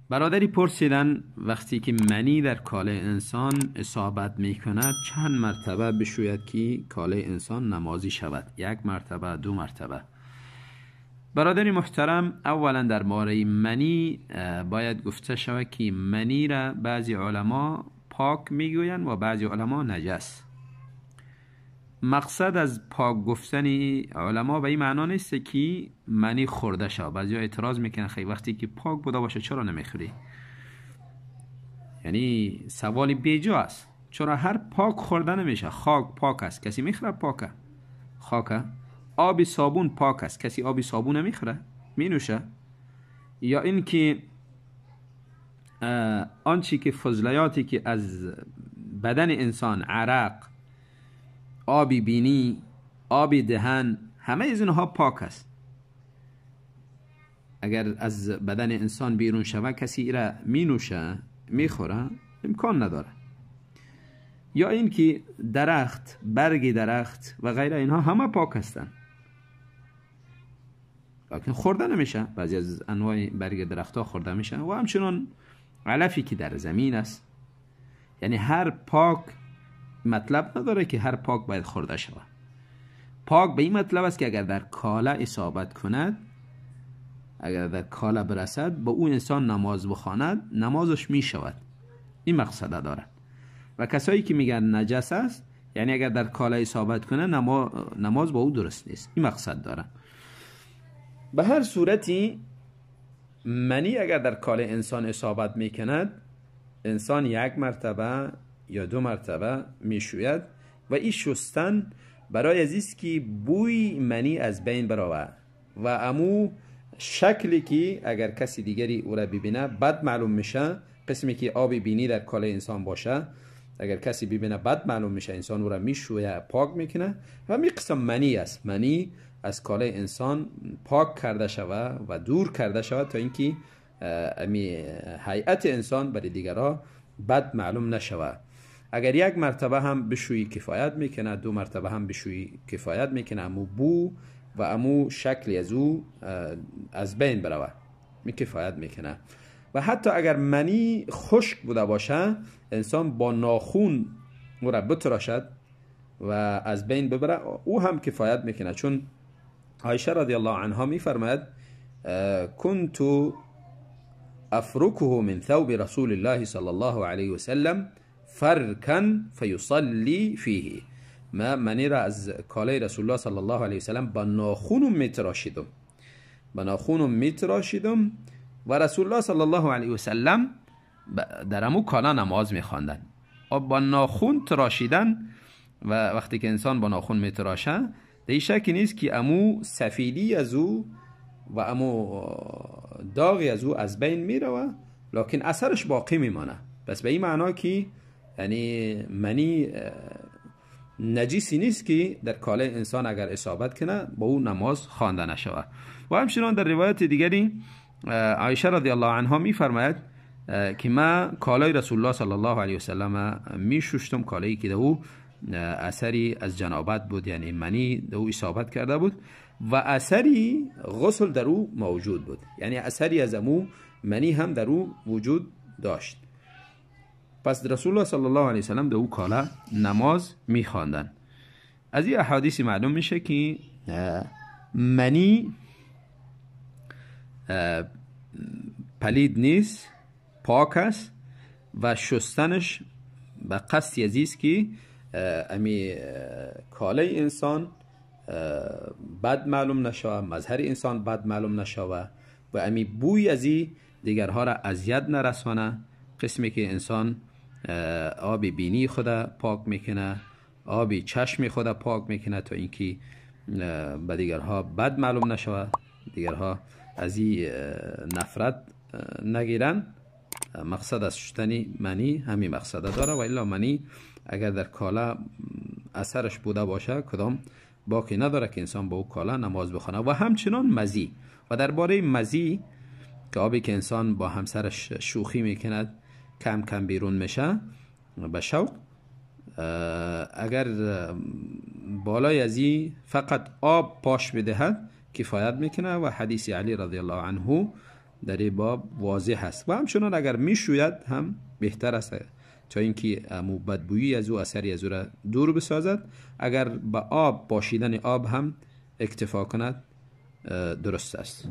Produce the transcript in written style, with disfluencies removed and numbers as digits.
برادری پرسیدن وقتی که منی در کاله انسان اصابت می کند چند مرتبه بشوید که کاله انسان نمازی شود؟ یک مرتبه، دو مرتبه؟ برادر محترم، اولا در باره منی باید گفته شود که منی را بعضی علما پاک میگویند و بعضی علما نجس. مقصد از پاک گفتن علما به این معنا نیست که منی خورده شود. بعضی ها اعتراض میکنن خیلی وقتی که پاک بوده باشه چرا نمیخوری؟ یعنی سوال بیجا است. چرا هر پاک خورده نمیشه؟ خاک پاک است، کسی میخوره؟ پاکه خاکه. آب صابون پاک است، کسی آب صابون میخوره؟ مینوشه؟ یا اینکه آنچه که فضلیاتی که از بدن انسان، عرق، آبی بینی، آبی دهن، همه از اینها پاک است. اگر از بدن انسان بیرون شود کسی را می نوشه، میخوره؟ امکان نداره. یا اینکه درخت، برگ درخت و غیره، اینها همه پاک هستند، لکن خورده نمیشه. بعضی از انواع برگ درخت ها خورده میشه و همچنان علفی که در زمین است. یعنی هر پاک مطلب نداره که هر پاک باید خورده شود. پاک به این مطلب است که اگر در کاله اصابت کند، اگر در کاله برسد، با او انسان نماز بخواند، نمازش می شود. این مقصد داره. و کسایی که میگن نجس است، یعنی اگر در کاله اصابت کنه نماز با او درست نیست. این مقصد داره. به هر صورتی منی اگر در کاله انسان اصابت میکند، انسان یک مرتبه یا دو مرتبه میشوید و این شستن برای از است که بوی منی از بین برود و امو شکلی که اگر کسی دیگری او را ببینه بد معلوم میشه. قسمی که آب بینی در کاله انسان باشه، اگر کسی ببینه بد معلوم میشه، انسان او را میشویه، پاک میکنه. و می قسم منی است، منی از کاله انسان پاک کرده شود و دور کرده شود تا اینکه امی هیئت انسان برای دیگرها بد معلوم نشود. اگر یک مرتبه هم بشویی کفایت میکنه، دو مرتبه هم بشویی کفایت میکنه، امو بو و امو شکلی از او از بین برود، می کفایت میکنه. و حتی اگر منی خشک بوده باشه، انسان با ناخون او را بتراشد و از بین ببره، او هم کفایت میکنه. چون عایشه رضی الله عنها میفرماید كنت افركه من ثوب رسول الله صلی الله علیه وسلم فرکا فیصلی فیه. ما منی را از کالای رسول الله صلی الله علیه وسلم با ناخونم میتراشیدم، با ناخونم میتراشیدم و رسول الله صلی الله علیه وسلم در امو کالا نماز میخواندن. با ناخون تراشیدن و وقتی که انسان با ناخون میتراشه، در شکی نیست که امو سفیدی از او و امو داغی از او از بین میروه، لکن اثرش باقی میمانه. پس به این معنا که یعنی منی نجیسی نیست که در کاله انسان اگر اصابت کنه با او نماز خوانده نشود. و همچنان در روایت دیگری عایشه رضی الله عنها میفرماید که ما کالای رسول الله صلی الله علیه وسلم می ششتم، کالایی که در او اثری از جنابت بود، یعنی منی در او اصابت کرده بود و اثری غسل در او موجود بود، یعنی اثری از امو منی هم در او وجود داشت. پس رسول الله صلی الله علیه وسلم در او کالا نماز میخواندن. از این احادیث معلوم میشه که منی پلید نیست، پاک است و شستنش به قصد ازیست که امی کاله انسان بد معلوم نشوه، مظهر انسان بد معلوم نشوه و امی بوی ازی دیگرها را اذیت نرسانه. قسمی که انسان آب بینی خود پاک میکنه، آب چشم خود پاک میکنه تا اینکه به دیگرها بد معلوم نشوه، دیگرها از این نفرت نگیرن. مقصد از شستن منی همین مقصد داره و الا منی اگر در کالا اثرش بوده باشه کدام باقی نداره که انسان با او کالا نماز بخونه. و همچنان مزی، و درباره مزی که آبی که انسان با همسرش شوخی میکند کم کم بیرون میشه به شوق، اگر بالای از این فقط آب پاش بدهد کفایت میکنه. و حدیث علی رضی الله عنه در این باب واضح است. و همچنان اگر میشوید هم بهتر است تا اینکه امو بدبویی از او، اثری از او را دور بسازد. اگر به آب، پاشیدن آب هم اکتفا کند درست است.